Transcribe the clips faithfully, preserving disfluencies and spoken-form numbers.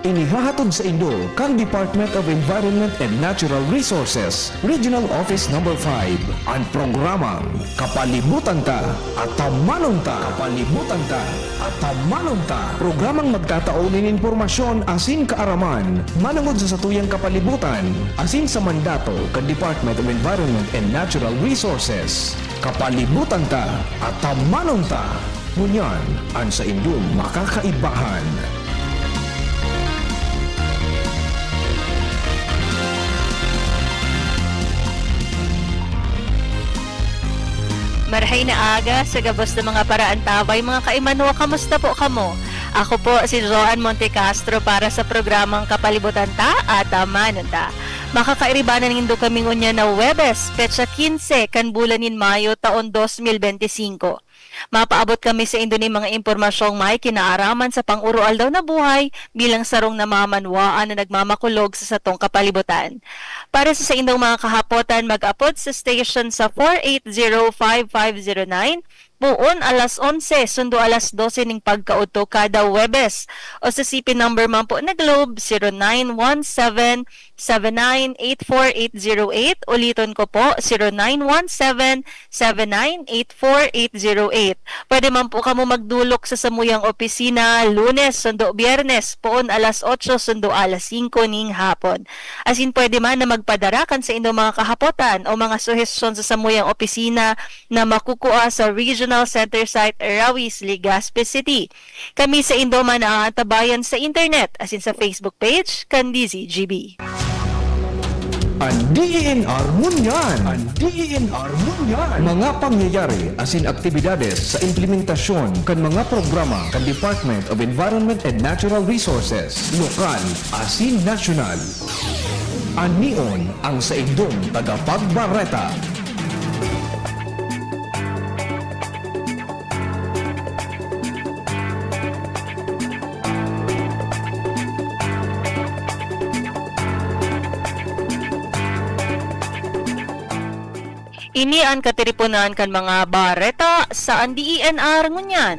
Inihahatod sa indo kan Department of Environment and Natural Resources, Regional Office Number five, an programang Kapalibutan Ta, Atamanon Ta. Kapalibutan Ta, Atamanon Ta. Programang magtatao nin impormasyon asin kaaraman manongod sa satuyang kapalibutan asin sa mandato kan Department of Environment and Natural Resources. Kapalibutan Ta, Atamanon Ta. Ngunyan, an saindong makakaibahan. Marahay na aga sa gabos na mga paraantabay, mga kaimanwa. Kamusta po kamo? Ako po si Joan Montecastro para sa programang Kapalibutan Ta, Atamanon Ta. Makakairibanan nindo kami ngunyan na Huwebes, petsa quince kan bulan nin Mayo, taon dos mil bente singko. Mapaabot kami saindo nin mga impormasyong may kinaaraman sa pang-oroaldaw na buhay bilang sarong namamanwaan na nagmamakulog sa satong kapalibutan. Para sa saindong mga kahapotan, mag-apod sa station sa four eight zero five five zero nine, poon alas onse, sundo alas dose ning pagkaodto kada Huwebes, o sa C P number man po na Globe, zero nine one seven, seven nine eight four eight zero eight. Uliton ko po, zero nine one seven, seven nine eight four eight zero eight. Pwede man po kamo magdolok sa samuyang opisina Lunes sundo Biyernes, poon alas otso sundo alas singko ning hapon. Asin pwede man na magpadara kan saindong mga kahapotan o mga suhestyon sa samuyang opisina na makukua sa Regional Center Site, Rawiz, Legazpi City. Kami saindo man naaantabayan sa internet asin sa Facebook page kan D Z G B. An D E N R ngunyan. An D E N R ngunyan. Mga pangyayari asin aktibidades sa implementasyon kan mga programa kan Department of Environment and Natural Resources, lokal asin nasyonal. Anion ang saindong tagapagbareta. Ini an katiriponan kan mga bareta sa an D E N R ngunyan.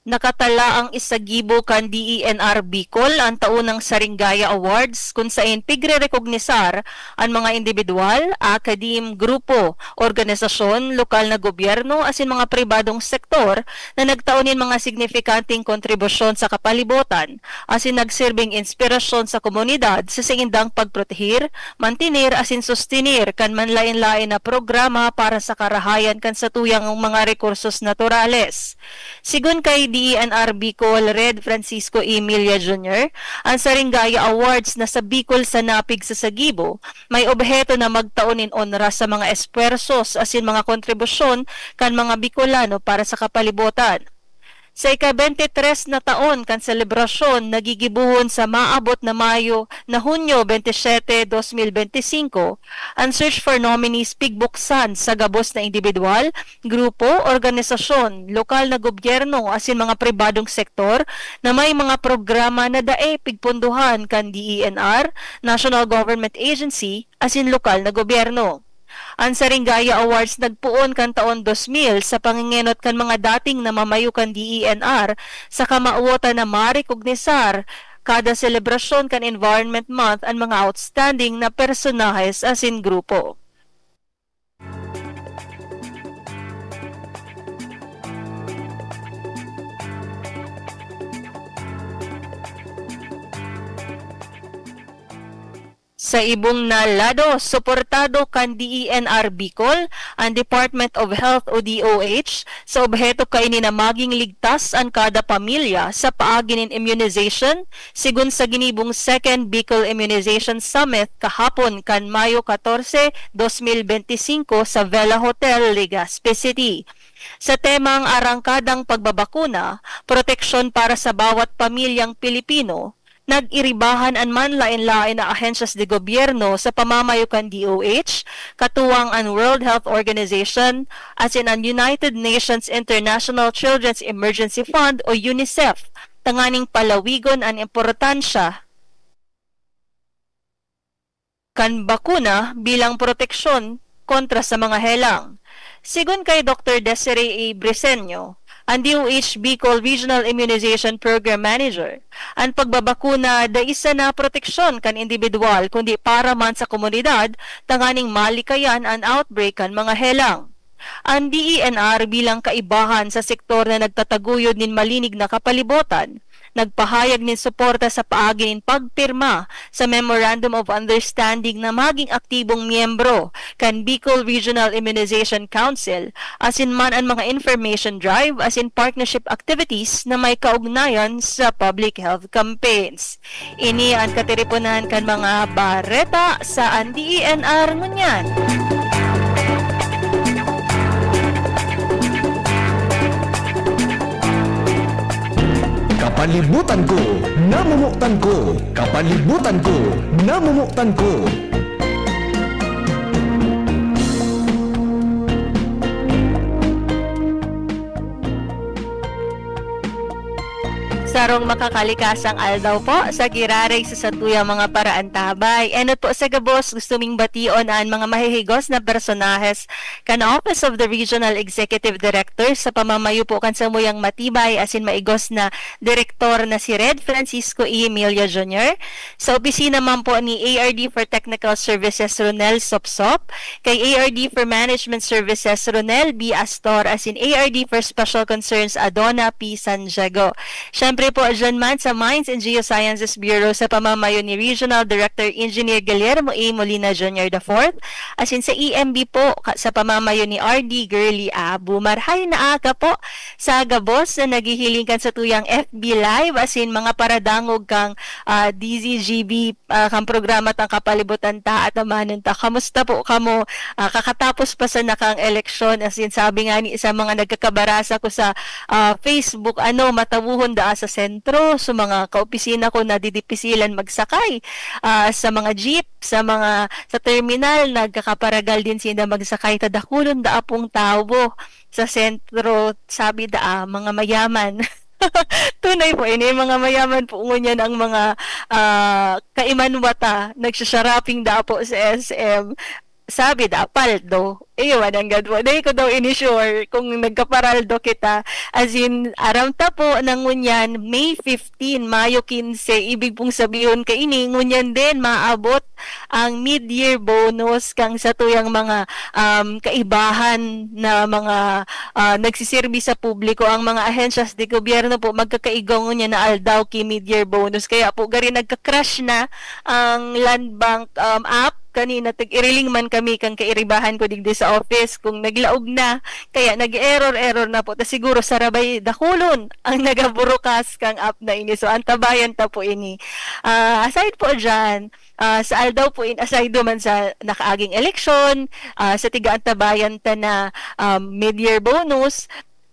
Nakatala an isagibo kan D E N R Bicol an taonang Saringgaya Awards, kun saen pigrerekognisar an mga indibidwal, akadim, grupo, organisasyon, lokal na gobyerno asin mga pribadong sektor na nagtao nin mga signifikanteng kontribusyon sa kapalibotan asin nagserbing inspirasyon sa komunidad sa saindang pagproteher, mantener asin sostener kan manlaen-laen na programa para sa karahayan kan satuyang mga rekursos naturales. Sigon kay D E N R Bicol Red Francisco Emilia Junior, an Saringgaya Awards na sa Bicol sa napig sa sagibo, may obheto na magtao nin onra sa mga espuwersos asin mga kontribusyon kan mga Bicolano para sa kapalibotan. Sa ika-bente tres na taon kan selebrasyon na gigibohon sa maabot na Mayo na Hunyo bente siyete, dos mil bente singko, an search for nominees pigbuksan sa gabos na indibidwal, grupo, organisasyon, lokal na gobyerno asin mga pribadong sektor na may mga programa na dai pigpondohan kan D E N R, National Government Agency, asin lokal na gobyerno. An Saringgaya Awards nagpoon kan taon dos mil sa pangengenot kan mga dating namamayo kan D E N R sa kamawotan na marekognisar kada selebrasyon kan Environment Month an mga outstanding na personahes asin grupo. Sa ibong na lado, suportado kan D E N R Bicol an Department of Health o D O H sa obheto kaini na maging ligtas an kada pamilya sa paagi nin immunization, sigon sa ginibong Second Bicol Immunization Summit kahapon kan Mayo katorse, dos mil bente singko sa Vela Hotel, Legazpi City. Sa temang Arangkadang Pagbabakuna, Proteksyon para sa Bawat Pamilyang Pilipino, nag-iribahan an manlaen-laen na ahensyas de gobyerno sa pamamayo kan D O H, katuwang an World Health Organization, asin an United Nations International Children's Emergency Fund o UNICEF, tanganing palawigon an importansya kan bakuna bilang proteksyon kontra sa mga helang. Sigon kay Doktor Desiree A. Briseño, an D O H Bicol Regional Immunization Program Manager, an pagbabakuna dai sana proteksyon kan indibidwal kundi para man sa komunidad tanganing malikayan an outbreak kan mga helang. An D E N R bilang kaibahan sa sektor na nagtataguyod nin malinig na kapalibotan, nagpahayag nin suporta sa paagi nin pagpirma sa Memorandum of Understanding na maging aktibong miyembro kan Bicol Regional Immunization Council, asin man an mga information drive asin partnership activities na may kaugnayan sa public health campaigns. Ini an katiriponan kan mga bareta sa an D E N R ngunyan. Kapalibutan ko, namomotan ko. Kapalibutan ko, namomotan ko. Sarong makakalikasang aldaw po sa giraray sa satuyang mga paraantabay. Enot po sa gabos, gusto ming bation an mga mahihigos na personahes kan Office of the Regional Executive Director sa pamamayo po kan samuyang matibay asin maigos na direktor na si Red Francisco E. Emilio Junior, sa opisina man po ni A R D for Technical Services Ronel Sopsop, kay A R D for Management Services Ronel B. Astor, asin A R D for Special Concerns Adona P. San Diego. Siyempre po, dyan man sa Mines and Geosciences Bureau sa pamamayo ni Regional Director Engineer Guillermo A. Molina Junior the fourth, asin sa E M B po, ka- sa pamamayo ni R D Girly Abu. Marhay na aga po sa gabos na naghihiling kan satuyang F B Live, asin mga paradangog kang ah, D Z G B, ah, kan programa tang Kapalibutan Ta, Atamanon Ta. Kamusta po kamo? Ah, kakatapos pa sana kan eleksyon, asin sabi ngani sa mga nagkakabarasa ko sa, ah, Facebook, ano, matawohon daa sa sentro, sa mga kaopisina ko nadidipisilan magsakay, ah, sa mga jeep, sa mga, sa terminal, nagkakaparagal din sinda magsakay, ta dakulon daa pong tawo sa sentro, sabi daa, mga mayaman. Tunay po ini, mga mayaman po ngunyan ang mga, ah, kaimanwata, nagsha-shopping daa po sa S M. Sabi daa, paldo. Iyo man nanggad po. Dai ko daw ini sure kung nagkaparaldo kita. As in, aram ta po na ngunyan, May fifteen, Mayo quince, ibig pong sabihon kaini, ngunyan din maabot ang mid-year bonus kan satuyang mga, um, kaibahan na mga, ah, nagsiserbi sa publiko. Ang mga ahensyas de gobyerno po, magkakaigaw ngunyan na aldaw ki mid-year bonus. Kaya po, gari nagka-crash na ang Land Bank, um, app. Kanina, tag-iriling man kami kan kaibahan ko digdi sa office. Kung naglaog na, kaya nag-error-error na po. Ta siguro sarabay dakulon ang nagaburukas kang app na ini. So, antabayan ta po ini. Ah, aside po dyan, ah, sa aldaw po in, aside man sa nakaaging eleksyon, ah, sa tiga-antabayan ta na, um, mid-year bonus,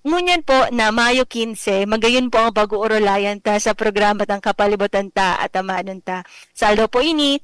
ngunyan po na Mayo quince, magayon po ang pag-uurulayan ta sa programa tang Kapalibutan Ta, Atamanon Ta. Sa aldaw po ini,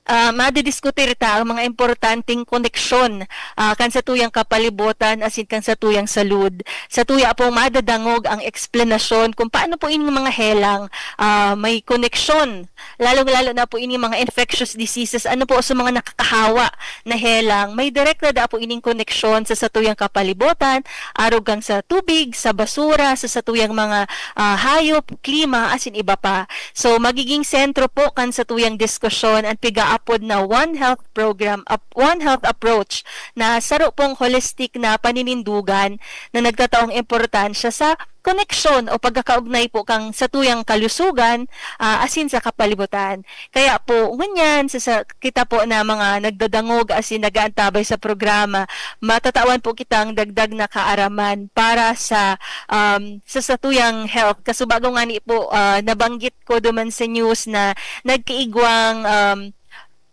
ah, madidiskutir ta ang mga importanteng koneksyon, ah, kan satuyang kapalibutan asin kan satuyang salud. Satuya pong madadangog ang eksplanasyon kung paano po ining mga helang, ah, may koneksyon, lalong-lalo na po ining mga infectious diseases, ano po sa mga nakakahawa na helang, may direkta daa po ining koneksyon sa satuyang kapalibutan, arog kan sa tubig, sa basura, sa satuyang mga, ah, hayop, klima, asin iba pa. So, magiging sentro po kan satuyang diskusyon an pigaapod na One Health Program, ap-, One Health Approach, na saro pong holistic na paninindugan na nagtataong importansya sa koneksyon o pagkakaugnay po kan satuyang kalusugan, ah, asin sa kapalibutan. Kaya po, ngunyan, sa, sa, kita po na mga nagdadangog asin nag-aantabay sa programa, matatawan po kitang dagdag na kaaraman para sa, um, sa satuyang health. Kasubago ngani po, ah, nabanggit ko duman sa news na nagkaigwang, um,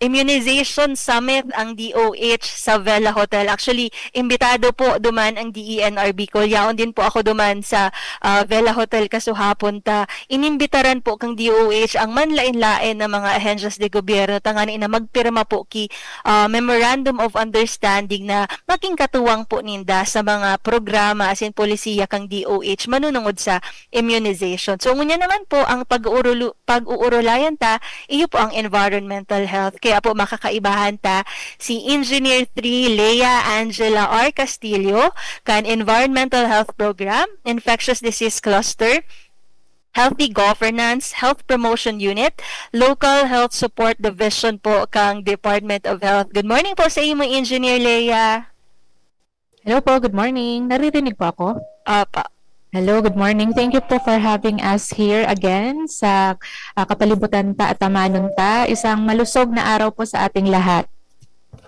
immunization summit ang D O H sa Vela Hotel. Actually, imbitado po duman ang D E N R Bicol. Yaon din po ako duman sa, ah, Vela Hotel kasuhapon ta inimbitaran po kan D O H ang manlaen-laen na mga ahensyas de gobyerno tanganing na magpirma po ki, ah, Memorandum of Understanding na maging katuwang po ninda sa mga programa asin polisiya kan D O H manunungod sa immunization. So, ngunyan naman po ang pag-uurulu-, pag-uurulayan ta, iyo po ang environmental health. Kaya po makakaibahan ta si Engineer three Lea Angela R. Castillo kan Environmental Health Program, Infectious Disease Cluster, Healthy Governance, Health Promotion Unit, Local Health Support Division po kang Department of Health. Good morning po sa imo, Engineer Lea. Hello po, good morning. Naririnig po ako? Apa. Hello, good morning. Thank you po for having us here again sa ah, kapalibutan ta at tamanon ta. Isang malusog na araw po sa ating lahat.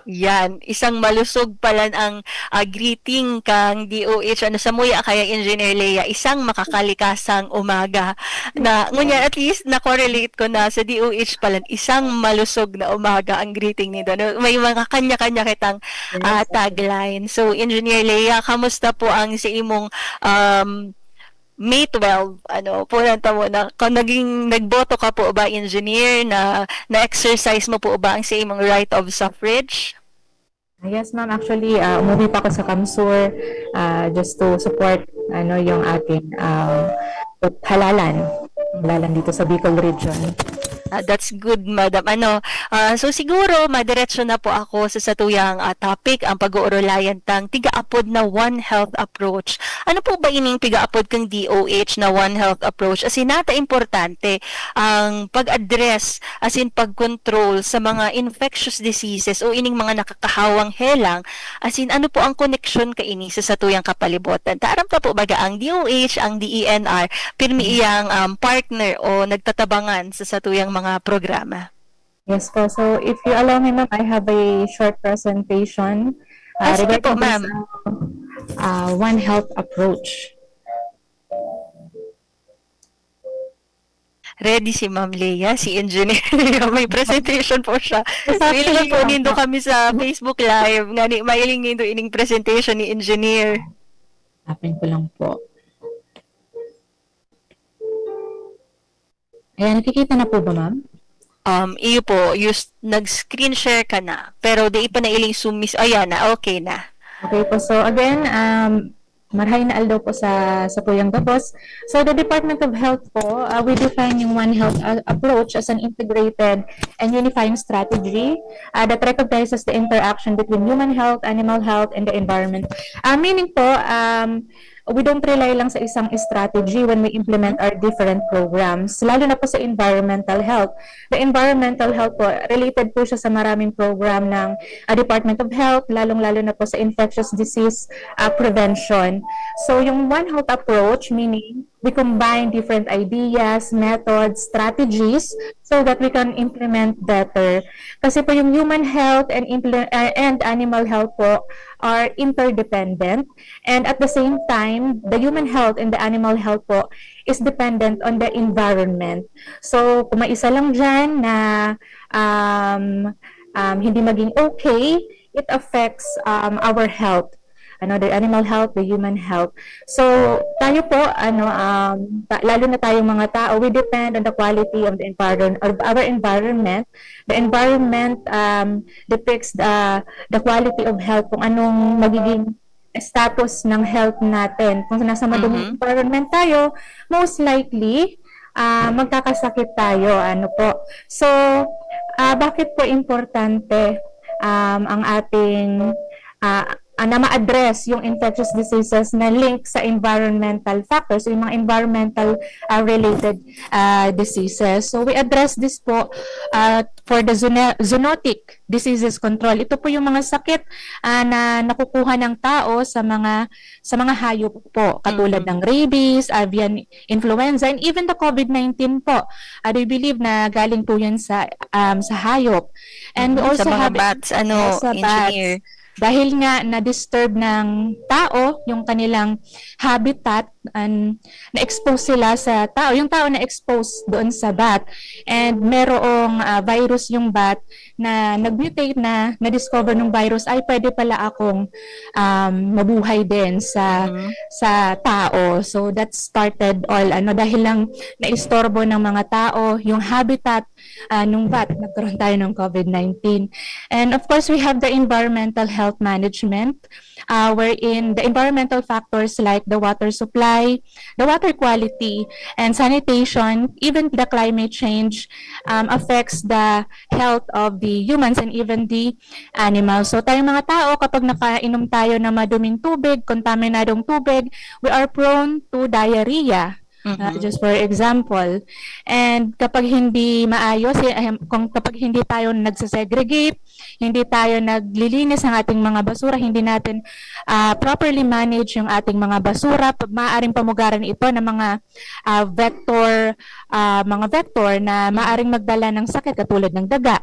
Yan, isang malusog palan ang ah, greeting kang D O H. Ano, samuya kaya, Engineer Lea, isang makakalikasang umaga. Na, ngunyan, at least, nakorelate ko na sa D O H palan, isang malusog na umaga ang greeting nito. No? May mga kanya-kanya kitang ah, tagline. So, Engineer Lea, kamusta po ang sa imong um, May twelve, ano, punan ta muna, kung naging, nagboto ka po ba, Engineer, na, na-exercise mo po ba ang sa imong right of suffrage? Ah, yes, ma'am. Actually, ah, umuwi pa ako sa CamSur ah, just to support ano yung ating ah, halalan, halalan dito sa Bicol region. Ah, that's good, Madam. Ano, ah, so siguro madiretso na po ako sa satuyang ah, topic, ang pag-uurulayan tang tigaapod na One Health approach. Ano po ba ining pigaapod kang D O H na One Health approach? As in, nata importante ang pag-address, as in pag-control sa mga infectious diseases o ining mga nakakahawang helang. As in, ano po ang koneksyon kaini sa satuyang kapalibutan? Taaram ta po baga ang D O H, ang D E N R, pirmi iyang um, partner o nagtatabangan sa satuyang mga programa. Yes po. So, if you allow me, ma'am, I have a short presentation uh, Ah, sige po, regarding ma'am. this uh, uh, One Health approach. Ready si Ma'am Lea, si Engineer Lea. May presentation po siya. Sa Feeling po Facebook nindo po. Kami sa Facebook Live. Ngani, mailing nindo ining presentation ni Engineer. Open ko lang po. Ayan, nakikita na po ba, ma'am? Um, iyo po, use, nag-screen share ka na. Pero di pa nailing sumis... Ayan na, okay na. Okay po. So again, um, marhay na aldaw po sa sa tuyang gabos. So the Department of Health po, uh, we define yung One Health uh, approach as an integrated and unifying strategy uh, that recognizes the interaction between human health, animal health, and the environment. Uh, meaning po, um, we don't rely lang sa isang strategy when we implement our different programs, lalo na po sa environmental health. The environmental health po, related po siya sa maraming program ng uh, Department of Health, lalong-lalo na po sa infectious disease uh, prevention. So yung One Health approach, meaning we combine different ideas, methods, strategies so that we can implement better. Kasi po yung human health and, impl- uh, and animal health po are interdependent. And at the same time, the human health and the animal health po is dependent on the environment. So, kung may isa lang dyan na um, um, hindi maging okay, it affects um, our health. Ano, the animal health, the human health. So, tayo po, ano, um, ta- lalo na tayong mga tao, we depend on the quality of the environment, of our environment. The environment um, depicts the, the quality of health, kung anong magiging status ng health natin. Kung nasa maduming Mhm. environment tayo, most likely, ah, magkakasakit tayo. Ano po? So, ah, bakit po importante um, ang ating ah, ah, na ma-address yung infectious diseases na link sa environmental factors, yung mga environmental ah, related ah, diseases. So we address this po ah, for the zoono- zoonotic diseases control. Ito po yung mga sakit ah, na nakukuha ng tao sa mga sa mga hayop po, katulad Mhm. ng rabies, avian influenza, and even the COVID nineteen po. I do believe na galing po yan sa um, sa hayop. And we Mhm. also Sa mga have bats, ano, Yes, sa bats. Engineer. Dahil nga na-disturb ng tao yung kanilang habitat, and na-expose sila sa tao, yung tao na-expose doon sa bat, and merong ah, virus yung bat na nag-mutate na, na-discover ng virus, ay, pwede pala akong um, mabuhay din sa Mhm. sa tao. So that started all, ano, dahil lang naistorbo ng mga tao yung habitat ah, nung bat nagkaroon tayo ng COVID nineteen. And of course, we have the environmental health management, ah, wherein the environmental factors like the water supply, the water quality, and sanitation, even the climate change, um, affects the health of the humans and even the animals. So tayong mga tao, kapag nakainom tayo ng maduming tubig, kontaminadong tubig, we are prone to diarrhea. Uh, Mhm. just for example. And kapag hindi maayos, eh, ahem, kung kapag hindi tayo nagsesegregate, hindi tayo naglilinis ng ating mga basura, hindi natin ah, properly manage yung ating mga basura, pa- maaaring pamugaran ito ng mga ah, vector, ah, mga vector na maaaring magdala ng sakit katulad ng daga.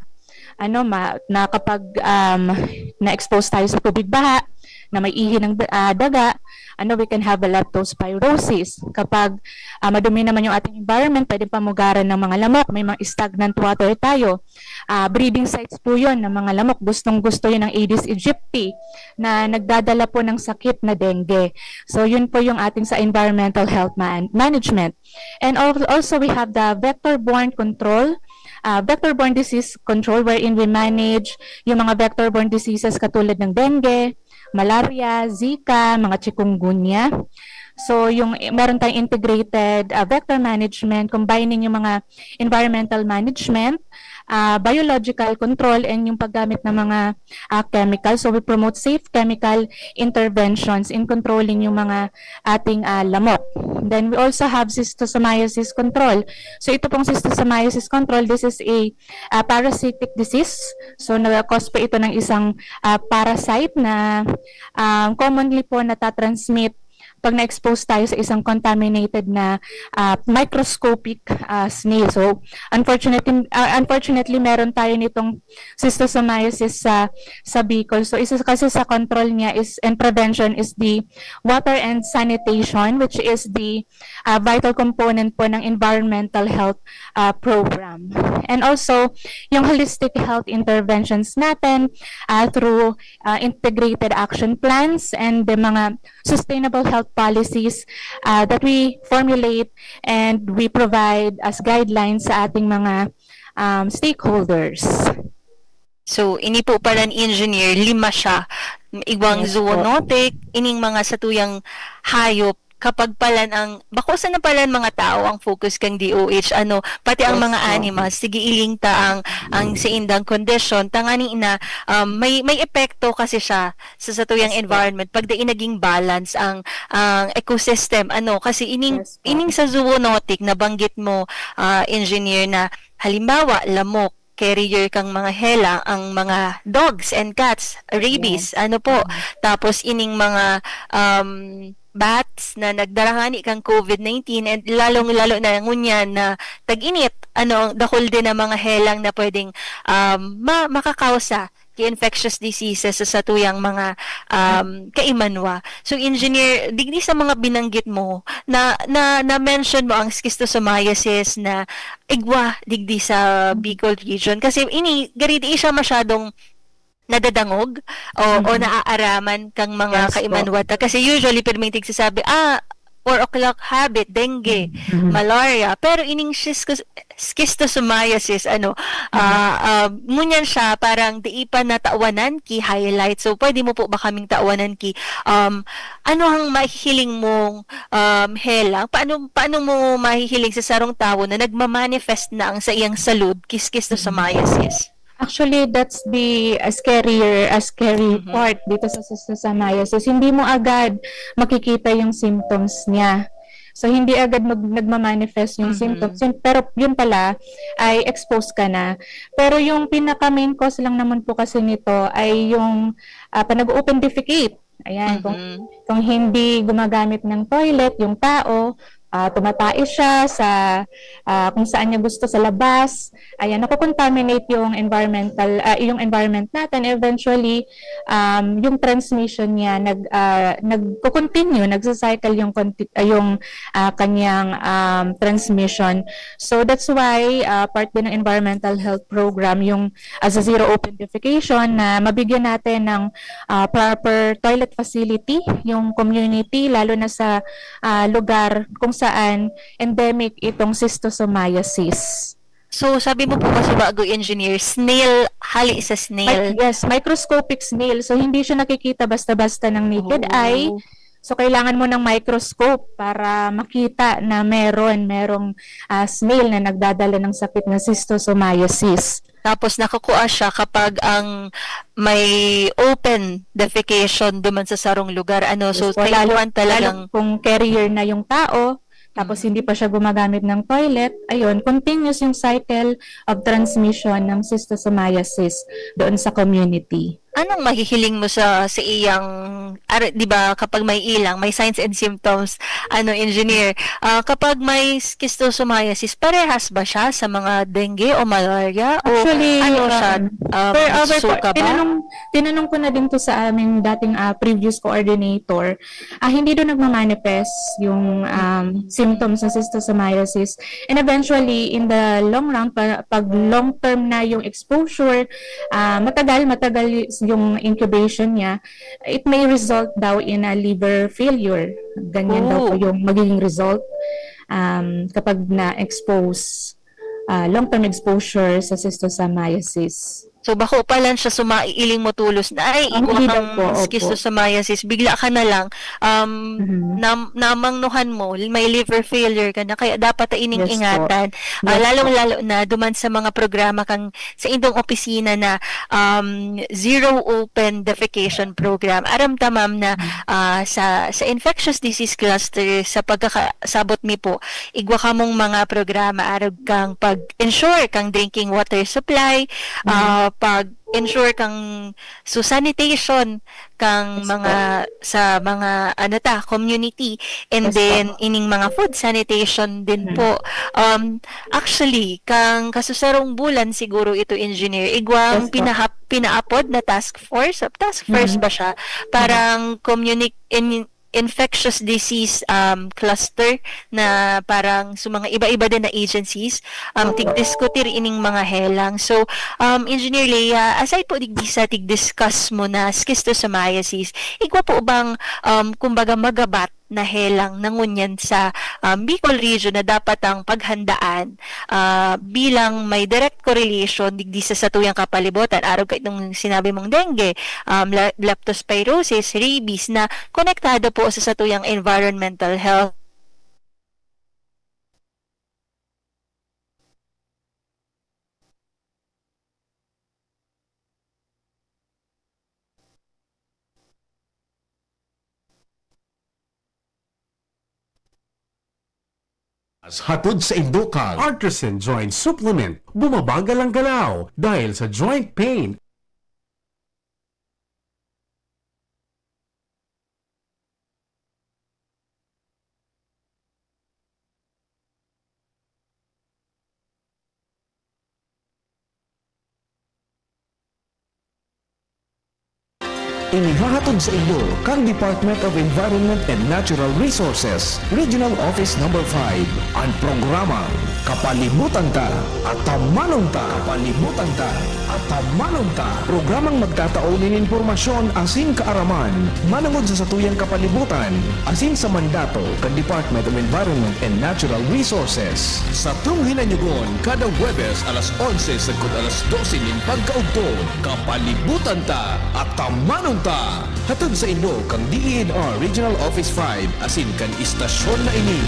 Ano ma na kapag um, na-expose tayo sa tubig baha na may ihi ng da- ah, daga, ano, we can have a leptospirosis. Kapag ah, madumi naman yung ating environment, pwedeng pamugaran ng mga lamok, may mga stagnant water tayo. Ah, breeding sites po yun ng mga lamok. Gustong-gusto yun ng Aedes aegypti na nagdadala po ng sakit na dengue. So yun po yung ating sa environmental health man- management. And al- also we have the vector-borne control, uh, vector-borne disease control, wherein we manage yung mga vector-borne diseases katulad ng dengue, malaria, Zika, mga chikungunya. So yung meron tayong integrated uh, vector management, combining yung mga environmental management, uh, biological control, and yung paggamit ng mga uh, chemical. So we promote safe chemical interventions in controlling yung mga ating uh, lamok. Then we also have schistosomiasis control. So ito pong schistosomiasis control, this is a uh, parasitic disease. So nag-cause po ito ng isang uh, parasite na um, commonly po natatransmit pag na-expose tayo sa isang contaminated na uh, microscopic uh, snail. So, unfortunately, uh, unfortunately meron tayo nitong schistosomiasis sa sa Bicol. So, isa kasi sa control niya is and prevention is the water and sanitation, which is the uh, vital component po ng environmental health uh, program. And also, yung holistic health interventions natin uh, through uh, integrated action plans and the mga sustainable health policies uh, that we formulate and we provide as guidelines sa ating mga um, stakeholders. So, ini po pala ni engineer, lima siya. Igwang Yes po. Zoonotic, ining mga satuyang hayop, kapag palan ang, bako sa na palan mga tao ang focus kang D O H, ano, pati ang Yes mga po. animals, sige iling ta ang, ang sa indang kondisyon, tangani na um, may, may epekto kasi siya sa satuyang Yes po. Environment, pag dai naging balance ang, ang ecosystem, ano, kasi ining, Yes po. Ining sa zoonotic, nabanggit mo, ah, engineer, na halimbawa, lamok, carrier kang mga hela, ang mga dogs and cats, rabies, Yes. ano po. Mhm. Tapos ining mga um, bats na nagdarahani kang COVID nineteen, and lalong-lalo na ngunyan na tag-init, ano, ang dakul din na mga helang na pwedeng um, ma- makakausa ki infectious diseases sa satuyang mga um, kaimanwa. So engineer, digdi sa mga binanggit mo na na na-mention mo ang schistosomiasis na igwa digdi sa Bicol region, kasi ini gari di siya masyadong nadadangog o, o Mhm. naaaraman kang mga Yes po. kaimanwa ta, kasi usually pirming tigsasabi, ah, four o'clock habit, dengue, Mhm. malaria, pero ining schisto- schistosomiasis, ano, ah ah, ngunyan siya parang di pa natawanan ki highlight. So pwede mo po ba kaming tawanan ki um ano ang mahihiling mong um hela? Paano paano mo mahihiling sa sarong tawo na nagmamanifest na ang sa iyang salud ki schistosomiasis? Actually, that's the uh, scarier, uh, scary Mhm. part dito sa schistosomiasis. Hindi mo agad makikita yung symptoms niya. So, hindi agad mag- nagmamanifest yung Mhm. symptoms. Yun, pero yun pala, ay expose ka na. Pero yung pinaka main cause lang naman po kasi nito ay yung ah, pag nag-open defecate. Ayan, kung, Mhm. kung hindi gumagamit ng toilet yung tao, ah, tumatai siya sa ah, kung saan niya gusto sa labas. Ayan, nakocontaminate yung environmental ah, yung environment natin. Eventually, um, yung transmission niya nag ah, nagko-continue, nagsa-cycle yung conti- ah, yung ah, kanyang um, transmission. So that's why ah, part din ng environmental health program yung as a zero open defecation na mabigyan natin ng ah, proper toilet facility yung community, lalo na sa ah, lugar kung saan endemic itong schistosomiasis. So, sabi mo po kasi bago, engineer, snail, hali sa snail. Mic-, yes, microscopic snail. So, hindi siya nakikita basta-basta ng naked eye. Oh. So, kailangan mo ng microscope para makita na meron, merong, ah, snail na nagdadala ng sakit na schistosomiasis. Tapos, nakukuha siya kapag ang may open defecation duman sa sarong lugar. Ano, so, yes po, lalo, kailangan talagang lalo kung carrier na yung tao, tapos Mm. hindi pa siya gumagamit ng toilet, ayun, continuous yung cycle of transmission ng schistosomiasis doon sa community. Anong mahihiling mo sa, sa iyang, ar-, di ba, kapag may ilang, may signs and symptoms, ano, engineer, ah, kapag may schistosomiasis, parehas ba siya sa mga dengue o malaria? O Actually, ano siya, um, um, per hour po, suka ba? tinanong, tinanong ko na din to sa aming dating, ah, previous coordinator. Ah, hindi doon nagmamanifest yung, um, symptoms ng schistosomiasis. And eventually, in the long run, pa-, pag long term na yung exposure, ah, matagal, matagal y-, yung incubation niya, it may result daw in a liver failure. Ganyan daw po Oh. yung magiging result, um, kapag na-expose, ah, long-term exposure sa schistosomiasis. So, bako pa lang siya sumailing mo tulos na, "Ay, Ang igwa hindi daw kang po, opo. schistosomiasis," bigla ka na lang, um, Mhm. nam-, namangnuhan mo, may liver failure ka na, kaya dapat ta ining Yes po. ingatan. Ah, Yes po. lalong-lalo na duman sa mga programa kang sa indong opisina na, um, zero open defecation program. Aram ta, ma'am, na, Mm. ah, sa, sa infectious disease cluster, sa pagkakasabot mi po, igwa kamong mga programa arog kang pag-ensure kang drinking water supply, Mm. ah, pag-ensure kang, so, sanitation kang Yes po. mga, sa mga, ano ta, community, and Yes po. then ining mga food sanitation din Mm. po. Um, actually, kang kasusarong bulan siguro ito, engineer, igwang Yes po. pinahap-, pinaapod na task force, task force Mm. ba siya? Mm. Parang communi-, in-, infectious disease, um, cluster na parang sa mga iba-iba din na agencies, um, Opo. tigdiskutir ining mga helang. So, um, Engineer Lea, aside po digdi sa tigdiscuss mo na schistosomiasis, igwa po bang, um, kumbaga, magabat na helang na ngunyan sa, um, Bicol Region na dapat ang paghandaan, ah, bilang may direct correlation digdi sa satuyang kapalibutan, arog kaitong sinabi mong dengue, um, le-, leptospirosis, rabies, na konektado po sa satuyang environmental health. As hatod sa Indocag Artisan Joint Supplement, bumabagal ang galaw dahil sa joint pain. Inihahatod sa inyo kan Department of Environment and Natural Resources, Regional Office Number five, an programang Kapalibutan Ta, Atamanon Ta. Kapalibutan Ta, Atamanon Ta. Programang magtatao nin impormasyon asin kaaraman manongod sa satuyang kapalibutan asin sa mandato kan Department of Environment and Natural Resources. Satong hinanyugon kada Huwebes alas onse sagkod alas dose nin pagkaugto, Kapalibutan Ta, Atamanon Ta. Hatod sa inyo kan D E N R Regional Office five asin kan istasyon na ini.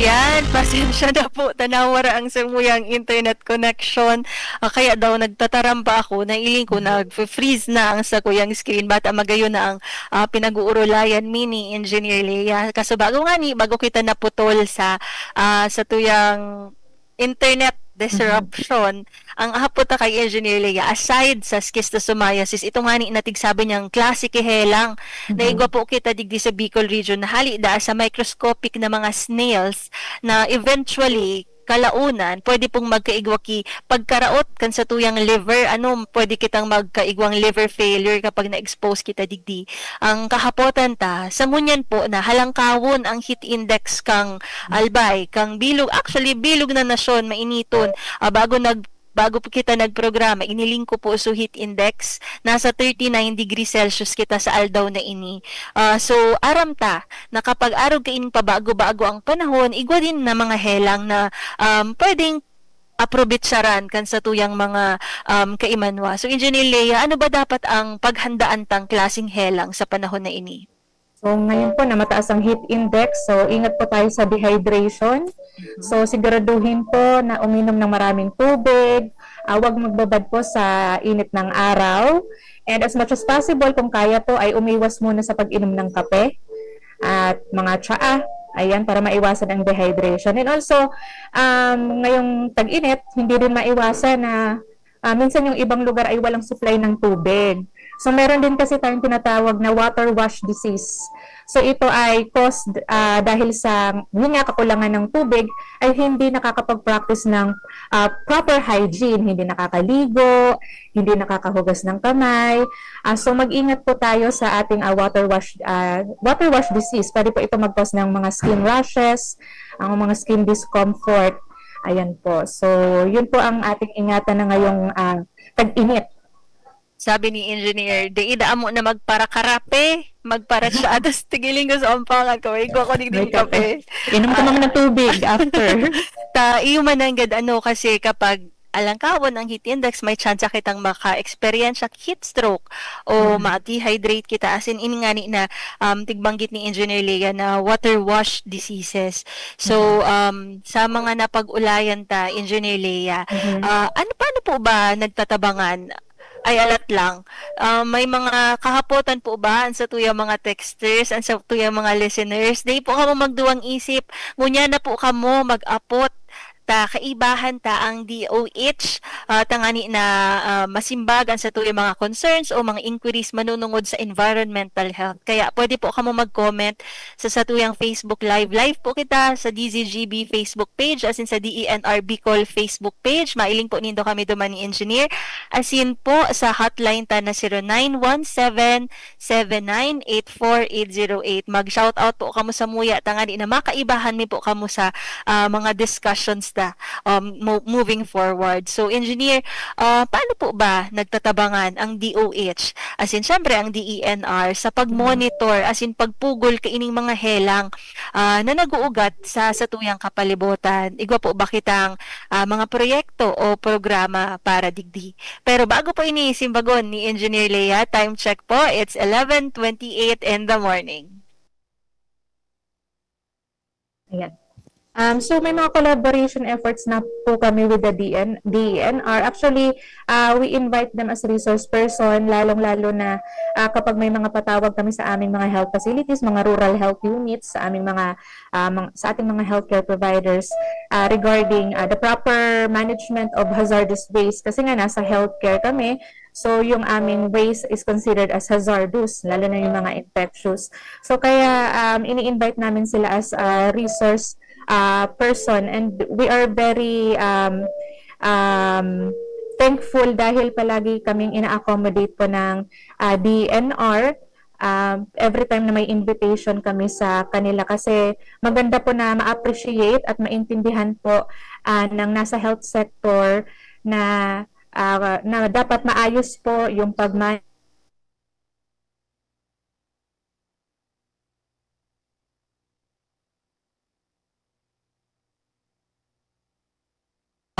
Yan, pasensya na po, ta nawara ang samuyang internet connection. Ah, kaya daw nagtataram pa ako, nailing ko, nag-freeze na ang sakuyang screen. Bata magayon na ang, ah, pinag-uurulayan mi ni Engineer Lea. Kaso bago nga ni, bago kita naputol sa, ah, satuyang internet disruption, ang ahapot ta kay Engineer Lea, aside sa schistosomiasis, ito nga ni natigsabi niyang klase ki helang na igwa po kita digdi sa Bicol Region na hali daa sa microscopic na mga snails na eventually, kalaonan, pwede pong magkaigwa ki pagkaraot kan satuyang liver. Ano, pwede kitang magkaigwang liver failure kapag na-expose kita digdi. Ang kahapotan ta, sa ngunyan po na halangkawon ang heat index kang albay, kang bilog. Actually, bilog na nasyon, mainiton. Ah, bago nag-, bago po kita nagprograma, iniling ko po so heat index, nasa thirty-nine degrees Celsius kita sa aldaw na ini. Ah, so, aram ta na kapag arog kaini pabago-bago ang panahon, igwa din na mga helang na, um, pwedeng aprobetsaran kan satuyang mga, um, kaimanwa. So, Engineer Lea, ano ba dapat ang paghandaan tang klaseng helang sa panahon na ini? So, ngayon po na mataas ang heat index, so ingat po tayo sa dehydration. Mhm. So, siguraduhin po na uminom ng maraming tubig, ah, wag magbabad po sa init ng araw. And as much as possible, kung kaya po, ay umiwas muna sa pag-inom ng kape at mga tsaa. Ayan, para maiwasan ang dehydration. And also, um, ngayong tag-init, hindi rin maiwasan na, ah, minsan yung ibang lugar ay walang supply ng tubig. So, meron din kasi tayong tinatawag na water wash disease. So, ito ay caused, ah, dahil sa, yun nga, kakulangan ng tubig, ay hindi nakakapag-practice ng, ah, proper hygiene. Hindi nakakaligo, hindi nakakahugas ng kamay. Ah, so, mag-ingat po tayo sa ating, ah, water wash, ah, water wash disease. Pwede po ito mag-cause ng mga skin rashes, ang mga skin discomfort. Ayan po. So, yun po ang ating ingatan na ngayong, ah, tag-init. Sabi ni Engineer, "Dai da amo na magparakarape, magparatsa atas tigiling ko sa ampangan ko. Igwa ko digdi kape." Inom ka man ng tubig after. Ta, iyo man nanggad, ano, kasi kapag alangkawon ang heat index, may tsansa kitang maka-eksperyensya heat stroke o Mhm. ma-dehydrate kita. As in, ini ngani na, um, tigbanggit ni Engineer Lea na water wash diseases. So, Mhm. um, sa mga napag-ulayan ta, Engineer Lea, Mhm. ah, ano, paano po ba nagtatabangan? Ay, alat lang. Ah, may mga kahapotan po ba an satuyang mga texters, an satuyang mga listeners? Dai po kamo magduwang isip. Ngunyan na po kamo mag-apot ta kaibahan ta ang D O H, ah, tangani na, ah, masimbag an satuyang mga concerns o mga inquiries manunungod sa environmental health. Kaya pwede po kamo mag-comment sa satuyang Facebook Live. Live po kita sa D Z G B Facebook page, as in sa D E N R Bicol Facebook page. Mailing po nindo kami duman ni Engineer. As in po sa hotline ta na zero nine one seven, seven nine eight four eight zero eight. Mag-shout out po kamo samuya tangani na makaibahan mi po kamo sa, ah, mga discussions ta, um, mo-, moving forward. So, Engineer, ah, paano po ba nagtatabangan ang D O H? As in, syempre, ang D E N R sa pag-monitor, as in, pagpugol kaining mga helang, ah, na nag-uugat sa satuyang kapalibotan. Igwa po ba kitang, ah, mga proyekto o programa para digdi? Pero bago po ini, simbagon ni Engineer Lea, time check po, it's eleven twenty-eight in the morning. Ayan. Um, so, may mga collaboration efforts na po kami with the D N, D E N R. Actually, ah, we invite them as resource person, lalong-lalo na, ah, kapag may mga patawag kami sa aming mga health facilities, mga rural health units, sa aming mga, ah, mga, sa ating mga healthcare providers, ah, regarding, ah, the proper management of hazardous waste. Kasi nga, nasa healthcare kami, so yung aming waste is considered as hazardous, lalo na yung mga infectious. So kaya, um, ini-invite namin sila as a resource, ah, person, and we are very, um, um, thankful dahil palagi kaming ina-accommodate po ng, ah, D E N R, ah, every time na may invitation kami sa kanila, kasi maganda po na ma-appreciate at maintindihan po, ah, ng nasa health sector na, ah, na dapat maayos po yung pagma-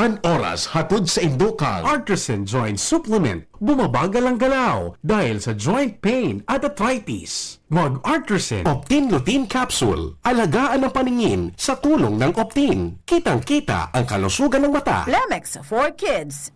An oras hatod saindo kan Artresin Joint Supplement. Bumabagal ang galaw dahil sa joint pain at arthritis. Mag Artresin. Optin Lutein Capsule. Alagaan ang paningin sa tulong ng Optin. Kitang-kita ang kalusugan ng mata. Lemex for Kids.